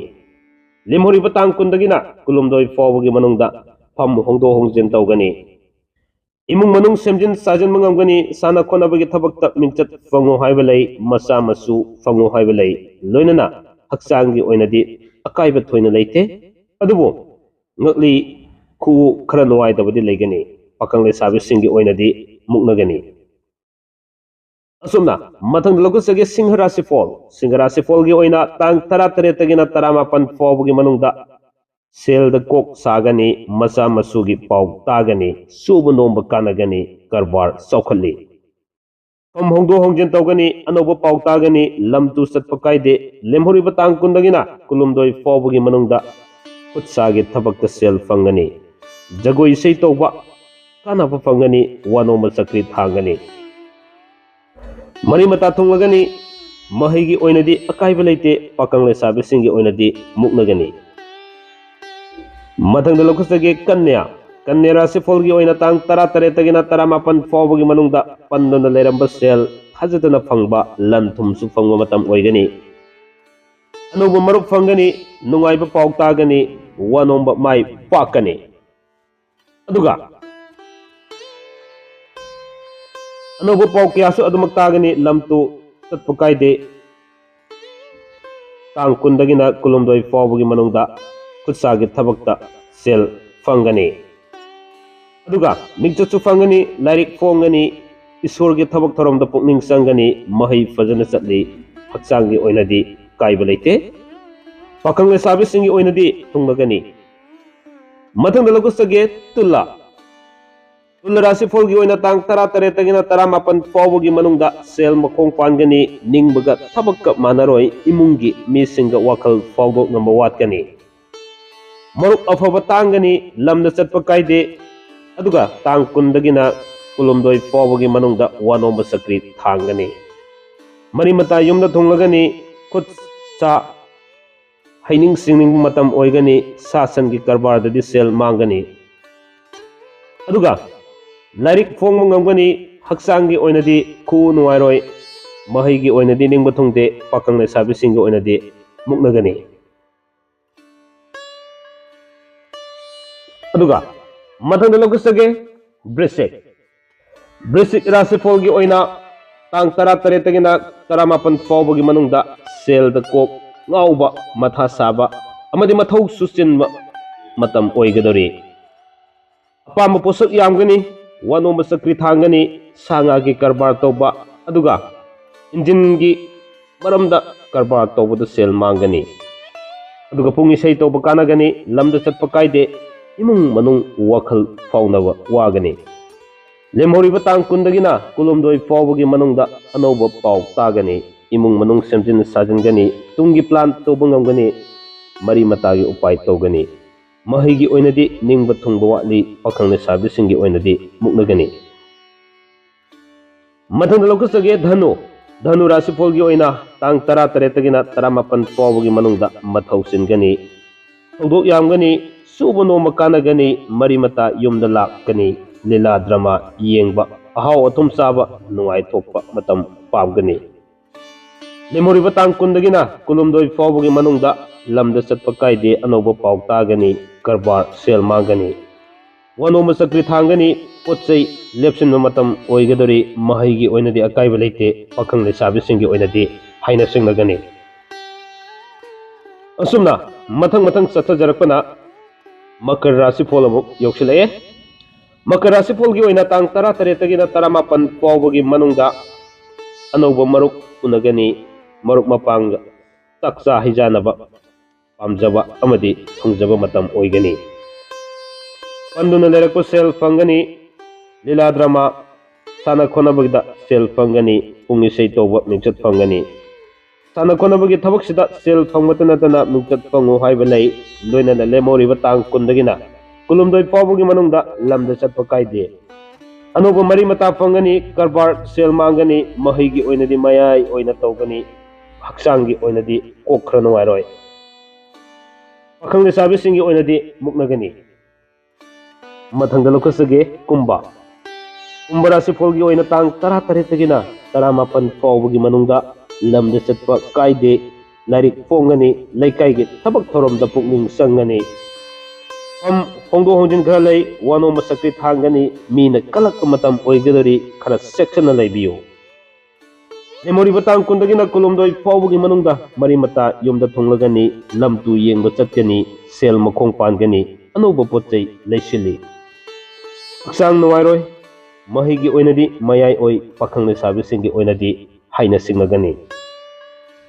ꯂꯦꯝꯍꯧꯔꯤꯕ ꯇꯥꯡ ꯀꯨꯟꯗꯒꯤꯅ ꯀꯨꯟꯍꯨꯝꯗꯣꯏ ꯐꯥꯎꯕꯒꯤ ꯃꯅꯨꯡꯗ ꯐꯝ ꯍꯣꯡꯗꯣꯛ ꯍꯣꯡꯖꯤꯟ ꯇꯧꯒꯅꯤ꯫ ꯏꯃꯨꯡ ꯃꯅꯨꯡ ꯁꯦꯝꯖꯤꯟ ꯁꯥꯖꯤꯟꯕ ꯉꯝꯒꯅꯤ, ꯁꯥꯟꯅ ꯈꯣꯠꯅꯕꯒꯤ ꯊꯕꯛꯇ ꯃꯤꯡꯆꯠ ꯐꯪꯉꯨ ꯍꯥꯏꯕ ꯂꯩ, ꯃꯆꯥ ꯃꯁꯨ ꯐꯪꯉꯨ ꯍꯥꯏꯕ ꯂꯩ, ꯂꯣꯏꯅꯅ ꯍꯛꯆꯥꯡꯒꯤ ꯑꯣꯏꯅꯗꯤ ꯑꯀꯥꯏꯕ ꯊꯣꯏꯅ ꯂꯩꯇꯦ꯫ ꯑꯗꯨꯕꯨ ꯉꯛꯂꯤ ꯈꯨꯎ ꯈꯔ ꯅꯨꯡꯉꯥꯏꯇꯕꯗꯤ ꯂꯩꯒꯅꯤ, ꯄꯥꯈꯪ ꯂꯩꯁꯥꯕꯤꯁꯤꯡꯒꯤ ꯑꯣꯏꯅꯗꯤ ꯃꯨꯛꯅꯒꯅꯤ꯫ ꯑꯁꯨꯝꯅ ꯃꯊꯪꯗ ꯂꯧꯈꯠꯆꯒꯦ ꯁꯤꯡꯍ ꯔꯥꯁꯤꯐꯣꯜ꯫ ꯁꯤꯡꯍ ꯔꯥꯁꯤꯐꯣꯜꯒꯤ ꯑꯣꯏꯅ ꯇꯥꯡ ꯇꯔꯥꯇꯔꯦꯠꯇꯒꯤꯅ ꯇꯔꯥꯃꯥꯄꯟ ꯐꯥꯎꯕꯒꯤ ꯃꯅꯨꯡꯗ ꯁꯦꯜꯗ ꯀꯣꯛ ꯁꯥꯒꯅꯤ, ꯃꯆꯥ ꯃꯁꯨꯒꯤ ꯄꯥꯎ ꯇꯥꯒꯅꯤ, ꯁꯨꯕ ꯅꯣꯝꯕ ꯀꯥꯟꯅꯒꯅꯤ, ꯀꯔꯕꯥꯔ ꯆꯥꯎꯈꯠꯂꯤ꯫ ꯐꯝ ꯍꯣꯡꯗꯣꯛ ꯍꯣꯡꯖꯤꯟ ꯇꯧꯒꯅꯤ, ꯑꯅꯧꯕ ꯄꯥꯎ ꯇꯥꯒꯅꯤ, ꯂꯝ ꯇꯨ ꯆꯠꯄ ꯀꯥꯏꯗꯦ꯫ ꯂꯦꯝꯍꯧꯔꯤꯕ ꯇꯥꯡ ꯀꯨꯟꯗꯒꯤꯅ ꯀꯨꯟꯍꯨꯝꯗꯣꯏ ꯐꯥꯎꯕꯒꯤ ꯃꯅꯨꯡꯗ ꯈꯨꯠ ꯁꯥꯒꯤ ꯊꯕꯛꯇ ꯁꯦꯜ ꯐꯪꯒꯅꯤ꯫ ꯖꯒꯣꯏ ꯏꯁꯩ ꯇꯧꯕ ꯀꯥꯟꯅꯕ ꯐꯪꯒꯅꯤ, ꯋꯥꯅꯣꯝꯕ ꯆꯀ꯭ꯔꯤ ꯊꯥꯡꯒꯅꯤ꯫ ꯃꯔꯤ ꯃꯇꯥ ꯊꯨꯡꯂꯒꯅꯤ꯫ ꯃꯍꯩꯒꯤ ꯑꯣꯏꯅꯗꯤ ꯑꯀꯥꯏꯕ ꯂꯩꯇꯦ, ꯄꯥꯈꯪ ꯂꯩꯁꯥꯕꯤꯁꯤꯡꯒꯤ ꯑꯣꯏꯅꯗꯤ ꯃꯨꯛꯅꯒꯅꯤ꯫ ꯃꯊꯪꯗ ꯂꯧꯈꯠꯆꯒꯦ ꯀꯟꯌꯥ꯫ ꯀꯟꯌꯥ ꯔꯥꯁꯤꯐꯣꯜꯒꯤ ꯑꯣꯏꯅ ꯇꯥꯡ ꯇꯔꯥꯇꯔꯦꯠꯇꯒꯤꯅ ꯇꯔꯥꯃꯥꯄꯟ ꯐꯥꯎꯕꯒꯤ ꯃꯅꯨꯡꯗ ꯄꯟꯗꯨꯅ ꯂꯩꯔꯝꯕ ꯁꯦꯜ ꯊꯥꯖꯗꯅ ꯐꯪꯕ, ꯂꯟ ꯊꯨꯝꯁꯨ ꯐꯪꯕ ꯃꯇꯝ ꯑꯣꯏꯒꯅꯤ꯫ ꯑꯅꯧꯕ ꯃꯔꯨꯞ ꯐꯪꯒꯅꯤ, ꯅꯨꯡꯉꯥꯏꯕ ꯄꯥꯎ ꯇꯥꯒꯅꯤ, ꯋꯥ ꯅꯣꯝꯕ ꯃꯥꯏ ꯄꯥꯛꯀꯅꯤ꯫ ꯑꯗꯨꯒ ꯑꯅꯧꯕ ꯄꯥꯎ ꯀꯌꯥꯁꯨ ꯑꯗꯨꯃꯛ ꯇꯥꯒꯅꯤ꯫ ꯂꯝ ꯇꯨ ꯆꯠꯄ ꯀꯥꯏꯗꯦ꯫ ꯇꯥꯡ ꯀꯨꯟꯗꯒꯤꯅ ꯀꯨꯟꯍꯨꯝꯗꯣꯏ ꯐꯥꯎꯕꯒꯤ ꯃꯅꯨꯡꯗ ꯈꯨꯠꯁꯥꯒꯤ ꯊꯕꯛꯇ ꯁꯦꯜ ꯐꯪꯒꯅꯤ꯫ ꯑꯗꯨꯒ ꯃꯤꯡꯆꯠꯁꯨ ꯐꯪꯒꯅꯤ, ꯂꯥꯏꯔꯤꯛ ꯐꯣꯡꯒꯅꯤ, ꯏꯁꯣꯔꯒꯤ ꯊꯕꯛ ꯊꯧꯔꯝꯗ ꯄꯨꯛꯅꯤꯡ ꯆꯪꯒꯅꯤ, ꯃꯍꯩ ꯐꯖꯅ ꯆꯠꯂꯤ, ꯍꯛꯆꯥꯡꯒꯤ ꯑꯣꯏꯅꯗꯤ ꯀꯥꯏꯕ ꯂꯩꯇꯦ꯫ ꯄꯥꯈꯪ ꯂꯩꯁꯥꯕꯤꯁꯤꯡꯒꯤ ꯑꯣꯏꯅꯗꯤ ꯊꯨꯡꯂꯒꯅꯤ꯫ ꯃꯊꯪꯗ ꯂꯧꯈꯠꯆꯒꯦ, ꯇꯨꯂꯥ꯫ ꯇꯨꯂꯥ ꯔꯥꯁꯤꯐꯣꯜꯒꯤ ꯑꯣꯏꯅ ꯇꯥꯡ ꯇꯔꯥꯇꯔꯦꯠꯇꯒꯤꯅ ꯇꯔꯥꯃꯥꯄꯟ ꯐꯥꯎꯕꯒꯤ ꯃꯅꯨꯡꯗ ꯁꯦꯜ ꯃꯈꯣꯡ ꯄꯥꯟꯒꯅꯤ, ꯅꯤꯡꯕꯒ ꯊꯕꯛꯀ ꯃꯥꯟꯅꯔꯣꯏ, ꯏꯃꯨꯡꯒꯤ ꯃꯤꯁꯤꯡꯒ ꯋꯥꯈꯜ ꯐꯥꯎꯗꯣꯛꯅꯕ ꯋꯥꯠꯀꯅꯤ꯫ ꯃꯔꯨꯞ ꯑꯐꯕ ꯇꯥꯡꯒꯅꯤ, ꯂꯝꯗ ꯆꯠꯄ ꯀꯥꯏꯗꯦ꯫ ꯑꯗꯨꯒ ꯇꯥꯡ ꯀꯨꯟꯗꯒꯤꯅ ꯀꯨꯟꯍꯨꯝꯗꯣꯏ ꯐꯥꯎꯕꯒꯤ ꯃꯅꯨꯡꯗ ꯋꯥ ꯅꯣꯝꯕ ꯆꯀ꯭ꯔꯤ ꯊꯥꯡꯒꯅꯤ꯫ ꯃꯔꯤ ꯃꯇꯥ ꯌꯨꯝꯗ ꯊꯨꯡꯂꯒꯅꯤ, ꯈꯨꯠ ꯁꯥ ꯍꯩꯅꯤꯡ ꯁꯤꯡꯅꯤꯡꯕ ꯃꯇꯝ ꯑꯣꯏꯒꯅꯤ, ꯁꯥ ꯁꯟꯒꯤ ꯀꯔꯕꯥꯔꯗꯗꯤ ꯁꯦꯜ ꯃꯥꯡꯒꯅꯤ꯫ ꯑꯗꯨꯒ ꯂꯥꯏꯔꯤꯛ ꯐꯣꯡꯕ ꯉꯝꯒꯅꯤ, ꯍꯛꯆꯥꯡꯒꯤ ꯑꯣꯏꯅꯗꯤ ꯈꯨꯎ ꯅꯨꯡꯉꯥꯏꯔꯣꯏ, ꯃꯍꯩꯒꯤ ꯑꯣꯏꯅꯗꯤ ꯅꯤꯡꯕ ꯊꯨꯡꯗꯦ, ꯄꯥꯈꯪ ꯂꯩꯁꯥꯕꯤꯁꯤꯡꯒꯤ ꯑꯣꯏꯅꯗꯤ ꯃꯨꯛꯅꯒꯅꯤ꯫ ꯑꯗꯨꯒ ꯃꯊꯪꯗ ꯂꯧꯈꯠꯆꯒꯦ, ꯕ꯭ꯔꯤꯁꯤꯛ꯫ ꯕ꯭ꯔꯤꯁꯤꯛ ꯔꯥꯁꯤꯐꯣꯜꯒꯤ ꯑꯣꯏꯅ ꯇꯥꯡ ꯇꯔꯥꯇꯔꯦꯠꯇꯒꯤꯅ ꯇꯔꯥꯃꯥꯄꯟ ꯐꯥꯎꯕꯒꯤ ꯃꯅꯨꯡꯗ ꯁꯦꯜꯗ ꯀꯣꯛ ꯉꯥꯎꯕ, ꯃꯊꯥ ꯁꯥꯕ ꯑꯃꯗꯤ ꯃꯊꯧ ꯁꯨꯆꯤꯟꯕ ꯃꯇꯝ ꯑꯣꯏꯒꯗꯧꯔꯤ꯫ ꯑꯄꯥꯝꯕ ꯄꯣꯠꯁꯛ ꯌꯥꯝꯒꯅꯤ, ꯋꯥ ꯅꯣꯝꯕ ꯆꯀ꯭ꯔꯤ ꯊꯥꯡꯒꯅꯤ, ꯁꯥ ꯉꯥꯒꯤ ꯀꯔꯕꯥꯔ ꯇꯧꯕ, ꯑꯗꯨꯒ ꯏꯟꯖꯤꯟꯒꯤ ꯃꯔꯝꯗ ꯀꯔꯕꯥꯔ ꯇꯧꯕꯗ ꯁꯦꯜ ꯃꯥꯡꯒꯅꯤ꯫ ꯑꯗꯨꯒ ꯄꯨꯡ ꯏꯁꯩ ꯇꯧꯕ ꯀꯥꯟꯅꯒꯅꯤ, ꯂꯝꯗ ꯆꯠꯄ ꯀꯥꯏꯗꯦ, ꯏꯃꯨꯡ ꯃꯅꯨꯡ ꯋꯥꯈꯜ ꯐꯥꯎꯅꯕ ꯋꯥꯒꯅꯤ꯫ ꯂꯦꯝꯍꯧꯔꯤꯕ ꯇꯥꯡ ꯀꯨꯟꯗꯒꯤꯅ ꯀꯨꯟꯍꯨꯝꯗꯣꯏ ꯐꯥꯎꯕꯒꯤ ꯃꯅꯨꯡꯗ ꯑꯅꯧꯕ ꯄꯥꯎ ꯇꯥꯒꯅꯤ, ꯏꯃꯨꯡ ꯃꯅꯨꯡ ꯁꯦꯝꯖꯤꯟ ꯁꯥꯖꯤꯟꯒꯅꯤ, ꯇꯨꯡꯒꯤ ꯄ꯭ꯂꯥꯟ ꯇꯧꯕ ꯉꯝꯒꯅꯤ, ꯃꯔꯤ ꯃꯇꯥꯒꯤ ꯎꯄꯥꯏ ꯇꯧꯒꯅꯤ꯫ ꯃꯍꯩꯒꯤ ꯑꯣꯏꯅꯗꯤ ꯅꯤꯡꯕ ꯊꯨꯡꯕ ꯋꯥꯠꯂꯤ, ꯄꯥꯈꯪ ꯂꯩꯁꯥꯕꯤꯁꯤꯡꯒꯤ ꯑꯣꯏꯅꯗꯤ ꯃꯨꯛꯅꯒꯅꯤ꯫ ꯃꯊꯪꯗ ꯂꯧꯈꯠꯆꯒꯦ, ꯙꯅꯨ꯫ ꯙꯅꯨ ꯔꯥꯁꯤꯐꯣꯜꯒꯤ ꯑꯣꯏꯅ ꯇꯥꯡ ꯇꯔꯥꯇꯔꯦꯠꯇꯒꯤꯅ ꯇꯔꯥꯃꯥꯄꯟ ꯐꯥꯎꯕꯒꯤ ꯃꯅꯨꯡꯗ ꯃꯊꯧ ꯆꯤꯟꯒꯅꯤ, ꯊꯧꯗꯣꯛ ꯌꯥꯝꯒꯅꯤ, ꯁꯨꯕ ꯅꯣꯝꯕ ꯀꯥꯟꯅꯒꯅꯤ, ꯃꯔꯤ ꯃꯇꯥ ꯌꯨꯝꯗ ꯂꯥꯛꯀꯅꯤ, ꯂꯤꯂꯥ ꯗ꯭ꯔꯃꯥ ꯌꯦꯡꯕ, ꯑꯍꯥꯎ ꯑꯊꯨꯝ ꯆꯥꯕ, ꯅꯨꯡꯉꯥꯏꯊꯣꯛꯄ ꯃꯇꯝ ꯄꯥꯝꯒꯅꯤ꯫ ꯂꯦꯝꯍꯧꯔꯤꯕ ꯇꯥꯡ ꯀꯨꯟꯗꯒꯤꯅ ꯀꯨꯟꯍꯨꯝꯗꯣꯏ ꯐꯥꯎꯕꯒꯤ ꯃꯅꯨꯡꯗ ꯂꯝꯗ ꯆꯠꯄ ꯀꯥꯏꯗꯦ, ꯑꯅꯧꯕ ꯄꯥꯎ ꯇꯥꯒꯅꯤ, ꯀꯔꯕꯥꯔ ꯁꯦꯜ ꯃꯥꯡꯒꯅꯤ, ꯋꯥꯅꯣꯝꯕ ꯆꯀ꯭ꯔꯤ ꯊꯥꯡꯒꯅꯤ, ꯄꯣꯠ ꯆꯩ ꯂꯦꯞꯁꯤꯟꯕ ꯃꯇꯝ ꯑꯣꯏꯒꯗꯧꯔꯤ꯫ ꯃꯍꯩꯒꯤ ꯑꯣꯏꯅꯗꯤ ꯑꯀꯥꯏꯕ ꯂꯩꯇꯦ, ꯄꯥꯈꯪ ꯂꯩꯁꯥꯕꯤꯁꯤꯡꯒꯤ ꯑꯣꯏꯅꯗꯤ ꯍꯥꯏꯅ ꯁꯤꯡꯅꯒꯅꯤ꯫ ꯑꯁꯨꯝꯅ ꯃꯊꯪ ꯃꯊꯪ ꯆꯠꯊꯖꯔꯛꯄꯅ ꯃꯀꯔ ꯔꯥꯁꯤꯐꯣꯜ ꯑꯃꯨꯛ ꯌꯧꯁꯤꯜꯂꯛꯑꯦ꯫ ꯃꯀꯔ ꯔꯥꯁꯤꯐꯣꯜꯒꯤ ꯑꯣꯏꯅ ꯇꯥꯡ ꯇꯔꯥꯇꯔꯦꯠꯇꯒꯤꯅ ꯇꯔꯥꯃꯥꯄꯟ ꯐꯥꯎꯕꯒꯤ ꯃꯅꯨꯡꯗ ꯑꯅꯧꯕ ꯃꯔꯨꯞ ꯎꯅꯒꯅꯤ, ꯃꯔꯨꯞ ꯃꯄꯥꯡꯒ ꯆꯥꯛꯆꯥ ꯍꯩꯖꯥꯅꯕ ꯄꯥꯝꯖꯕ ꯑꯃꯗꯤ ꯊꯨꯡꯖꯕ ꯃꯇꯝ ꯑꯣꯏꯒꯅꯤ꯫ ꯄꯟꯗꯨꯅ ꯂꯩꯔꯛꯄ ꯁꯦꯜ ꯐꯪꯒꯅꯤ꯫ ꯂꯤꯂꯥ ꯗ꯭ꯔꯃꯥ, ꯁꯥꯟꯅ ꯈꯣꯠꯅꯕꯒꯤꯗ ꯁꯦꯜ ꯐꯪꯒꯅꯤ꯫ ꯄꯨꯡ ꯏꯁꯩ ꯇꯧꯕ ꯃꯤꯡꯆꯠ ꯐꯪꯒꯅꯤ꯫ ꯁꯥꯟꯅ ꯈꯣꯠꯅꯕꯒꯤ ꯊꯕꯛꯁꯤꯗ ꯁꯦꯜ ꯐꯪꯕꯇ ꯅꯠꯇꯅ ꯃꯤꯡꯆꯠ ꯐꯪꯉꯨ ꯍꯥꯏꯕ ꯂꯩ꯫ ꯂꯣꯏꯅꯅ ꯂꯦꯝꯍꯧꯔꯤꯕ ꯇꯥꯡ ꯀꯨꯟꯗꯒꯤꯅ ꯀꯨꯟꯍꯨꯝꯗꯣꯏ ꯐꯥꯎꯕꯒꯤ ꯃꯅꯨꯡꯗ ꯂꯝꯗ ꯆꯠꯄ ꯀꯥꯏꯗꯦ꯫ ꯑꯅꯧꯕ ꯃꯔꯤ ꯃꯇꯥ ꯐꯪꯒꯅꯤ, ꯀꯔꯕꯥꯔ ꯁꯦꯜ ꯃꯥꯡꯒꯅꯤ, ꯃꯍꯩꯒꯤ ꯑꯣꯏꯅꯗꯤ ꯃꯌꯥꯏ ꯑꯣꯏꯅ ꯇꯧꯒꯅꯤ, ꯍꯛꯆꯥꯡꯒꯤ ꯑꯣꯏꯅꯗꯤ ꯀꯣꯛ ꯈꯔ ꯅꯨꯡꯉꯥꯏꯔꯣꯏ꯫ ꯄꯥꯈꯪ ꯂꯩꯁꯥꯕꯤꯁꯤꯡꯒꯤ ꯑꯣꯏꯅꯗꯤ ꯃꯨꯛꯅꯒꯅꯤ꯫ ꯃꯊꯪꯗ ꯂꯧꯈꯠꯆꯒꯦ, ꯀꯨꯝꯕ꯫ ꯀꯨꯝꯕ ꯔꯥꯁꯤꯐꯣꯜꯒꯤ ꯑꯣꯏꯅ ꯇꯥꯡ ꯇꯔꯥꯇꯔꯦꯠꯇꯒꯤꯅ ꯇꯔꯥꯃꯥꯄꯟ ꯐꯥꯎꯕꯒꯤ ꯃꯅꯨꯡꯗ ꯂꯝꯗ ꯆꯠꯄ ꯀꯥꯏꯗꯦ, ꯂꯥꯏꯔꯤꯛ ꯐꯣꯡꯒꯅꯤ, ꯂꯩꯀꯥꯏꯒꯤ ꯊꯕꯛ ꯊꯧꯔꯝꯗ ꯄꯨꯛꯅꯤꯡ ꯆꯪꯒꯅꯤ꯫ ꯐꯝ ꯍꯣꯡꯗꯣꯛ ꯍꯣꯡꯖꯤꯟ ꯈꯔ ꯂꯩ, ꯋꯥꯅꯣꯝꯕ ꯆꯀ꯭ꯔꯤ ꯊꯥꯡꯒꯅꯤ, ꯃꯤꯅ ꯀꯜꯂꯛꯄ ꯃꯇꯝ ꯑꯣꯏꯒꯗꯧꯔꯤ, ꯈꯔ ꯆꯦꯛꯁꯤꯟꯅ ꯂꯩꯕꯤꯌꯨ꯫ ꯂꯦꯝꯍꯧꯔꯤꯕ ꯇꯥꯡ ꯀꯨꯟꯗꯒꯤꯅ ꯀꯨꯟꯍꯨꯝꯗꯣꯏ ꯐꯥꯎꯕꯒꯤ ꯃꯅꯨꯡꯗ ꯃꯔꯤ ꯃꯇꯥ ꯌꯨꯝꯗ ꯊꯨꯡꯂꯒꯅꯤ, ꯂꯝ ꯇꯨ ꯌꯦꯡꯕ ꯆꯠꯀꯅꯤ, ꯁꯦꯜ ꯃꯈꯣꯡ ꯄꯥꯟꯒꯅꯤ, ꯑꯅꯧꯕ ꯄꯣꯠ ꯆꯩ ꯂꯩꯁꯤꯜꯂꯤ꯫ ꯍꯛꯆꯥꯡ ꯅꯨꯡꯉꯥꯏꯔꯣꯏ, ꯃꯍꯩꯒꯤ ꯑꯣꯏꯅꯗꯤ ꯃꯌꯥꯏ ꯑꯣꯏ, ꯄꯥꯈꯪ ꯂꯩꯁꯥꯕꯤꯁꯤꯡꯒꯤ ꯑꯣꯏꯅꯗꯤ ꯍꯥꯏꯅ ꯁꯤꯡꯅꯒꯅꯤ꯫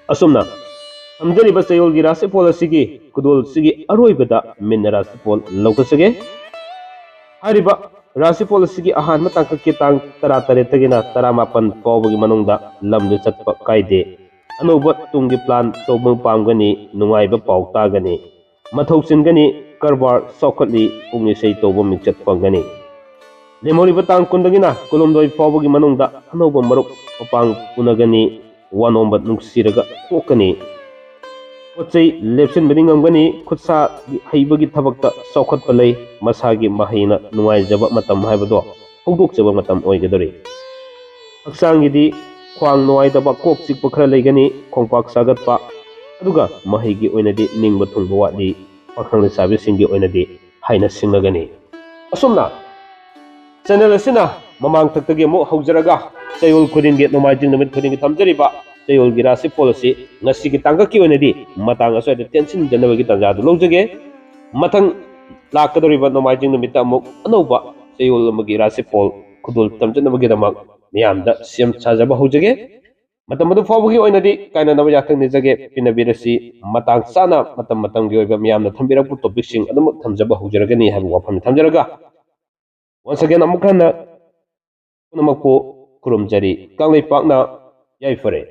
ꯑꯁꯨꯝꯅ ꯊꯝꯖꯔꯤꯕ ꯆꯌꯣꯜꯒꯤ ꯔꯥꯁꯤꯐꯣꯜ ꯑꯁꯤꯒꯤ ꯈꯨꯗꯣꯜꯁꯤꯒꯤ ꯑꯔꯣꯏꯕꯗ ꯃꯤꯟꯅ ꯔꯥꯁꯤꯐꯣꯜ ꯂꯧꯈꯠꯆꯒꯦ꯫ ꯍꯥꯏꯔꯤꯕ ꯔꯥꯁꯤꯐꯣꯜ ꯑꯁꯤꯒꯤ ꯑꯍꯥꯟꯕ ꯇꯥꯡꯀꯛꯀꯤ ꯇꯥꯡ ꯇꯔꯥꯇꯔꯦꯠꯇꯒꯤꯅ ꯇꯔꯥꯃꯥꯄꯟ ꯐꯥꯎꯕꯒꯤ ꯃꯅꯨꯡꯗ ꯂꯝꯗ ꯆꯠꯄ ꯀꯥꯏꯗꯦ꯫ ꯑꯅꯧꯕ ꯇꯨꯡꯒꯤ ꯄ꯭ꯂꯥꯟ ꯇꯧꯕ ꯄꯥꯝꯒꯅꯤ, ꯅꯨꯡꯉꯥꯏꯕ ꯄꯥꯎ ꯇꯥꯒꯅꯤ꯫ ꯃꯊꯧ ꯆꯤꯟꯒꯅꯤ, ꯀꯔꯕꯥꯔ ꯆꯥꯎꯈꯠꯂꯤ, ꯄꯨꯡ ꯏꯁꯩ ꯇꯧꯕ ꯃꯤꯡꯆꯠ ꯐꯪꯒꯅꯤ꯫ ꯂꯦꯝꯍꯧꯔꯤꯕ ꯇꯥꯡ ꯀꯨꯟꯗꯒꯤꯅ ꯀꯨꯟꯍꯨꯝꯗꯣꯏ ꯐꯥꯎꯕꯒꯤ ꯃꯅꯨꯡꯗ ꯑꯅꯧꯕ ꯃꯔꯨꯞ ꯃꯄꯥꯡ ꯎꯅꯒꯅꯤ, ꯋꯥꯅꯣꯝꯕ ꯅꯨꯡꯁꯤꯔꯒ ꯇꯣꯛꯀꯅꯤ꯫ ꯄꯣꯠ ꯆꯩ ꯂꯦꯞꯁꯤꯟꯕꯗꯤ ꯉꯝꯒꯅꯤ, ꯈꯨꯠꯁꯥ ꯍꯩꯕꯒꯤ ꯊꯕꯛꯇ ꯆꯥꯎꯈꯠꯄ ꯂꯩ, ꯃꯁꯥꯒꯤ ꯃꯍꯩꯅ ꯅꯨꯡꯉꯥꯏꯖꯕ ꯃꯇꯝ ꯍꯥꯏꯕꯗꯣ ꯍꯧꯗꯣꯛꯆꯕ ꯃꯇꯝ ꯑꯣꯏꯒꯗꯧꯔꯤ꯫ ꯍꯛꯆꯥꯡꯒꯤꯗꯤ ꯈ꯭ꯋꯥꯡ ꯅꯨꯡꯉꯥꯏꯇꯕ, ꯀꯣꯛ ꯆꯤꯛꯄ ꯈꯔ ꯂꯩꯒꯅꯤ, ꯈꯣꯡꯄꯥꯛ ꯁꯥꯒꯠꯄ, ꯑꯗꯨꯒ ꯃꯍꯩꯒꯤ ꯑꯣꯏꯅꯗꯤ ꯅꯤꯡꯕ ꯊꯨꯡꯕ ꯋꯥꯠꯂꯤ, ꯄꯥꯈꯪ ꯂꯩꯁꯥꯕꯤꯁꯤꯡꯒꯤ ꯑꯣꯏꯅꯗꯤ ꯍꯥꯏꯅ ꯁꯤꯡꯅꯒꯅꯤ꯫ ꯑꯁꯨꯝꯅ ꯆꯦꯅꯦꯜ ꯑꯁꯤꯅ ꯃꯃꯥꯡꯊꯛꯇꯒꯤ ꯑꯃꯨꯛ ꯍꯧꯖꯔꯒ ꯆꯌꯣꯜ ꯈꯨꯗꯤꯡꯒꯤ, ꯅꯣꯡꯃꯥꯏꯖꯤꯡ ꯅꯨꯃꯤꯠ ꯈꯨꯗꯤꯡꯒꯤ ꯊꯝꯖꯔꯤꯕ ꯆꯌꯣꯜꯒꯤ ꯔꯥꯁꯤꯐꯣꯜ ꯑꯁꯤ ꯉꯁꯤꯒꯤ ꯇꯥꯡꯀꯛꯀꯤ ꯑꯣꯏꯅꯗꯤ ꯃꯇꯥꯡ ꯑꯁ꯭ꯋꯥꯏꯗ ꯇꯦꯟꯁꯤꯟꯖꯅꯕꯒꯤ ꯇꯥꯟꯖꯥꯗꯨ ꯂꯧꯖꯒꯦ꯫ ꯃꯊꯪ ꯂꯥꯛꯀꯗꯧꯔꯤꯕ ꯅꯣꯡꯃꯥꯏꯖꯤꯡ ꯅꯨꯃꯤꯠꯇ ꯑꯃꯨꯛ ꯑꯅꯧꯕ ꯆꯌꯣꯜ ꯑꯃꯒꯤ ꯔꯥꯁꯤꯐꯣꯜ ꯈꯨꯗꯣꯜ ꯇꯝꯖꯅꯕꯒꯤꯗꯃꯛ ꯃꯤꯌꯥꯝꯗ ꯁꯦꯝ ꯁꯥꯖꯕ ꯍꯧꯖꯒꯦ꯫ ꯃꯇꯝ ꯑꯗꯨ ꯐꯥꯎꯕꯒꯤ ꯑꯣꯏꯅꯗꯤ ꯀꯥꯏꯅꯅꯕ ꯌꯥꯊꯪ ꯅꯤꯖꯒꯦ꯫ ꯄꯤꯅꯕꯤꯔꯁꯤ꯫ ꯃꯇꯥꯡ ꯆꯥꯅ ꯃꯇꯝ ꯃꯇꯝꯒꯤ ꯑꯣꯏꯕ ꯃꯤꯌꯥꯝꯅ ꯊꯝꯕꯤꯔꯛꯄ ꯇꯣꯄꯤꯛꯁꯤꯡ ꯑꯗꯨꯃꯛ ꯊꯝꯖꯕ ꯍꯧꯖꯔꯒꯅꯤ ꯍꯥꯏꯕ ꯋꯥꯐꯝ ꯊꯝꯖꯔꯒ, once again ꯑꯃꯨꯛ ꯍꯟꯅ ꯄꯨꯝꯅꯃꯛꯄꯨ ꯈꯨꯔꯨꯝꯖꯔꯤ꯫ ꯀꯪꯂꯩꯄꯥꯛꯅ ꯌꯥꯏꯐꯔꯦ꯫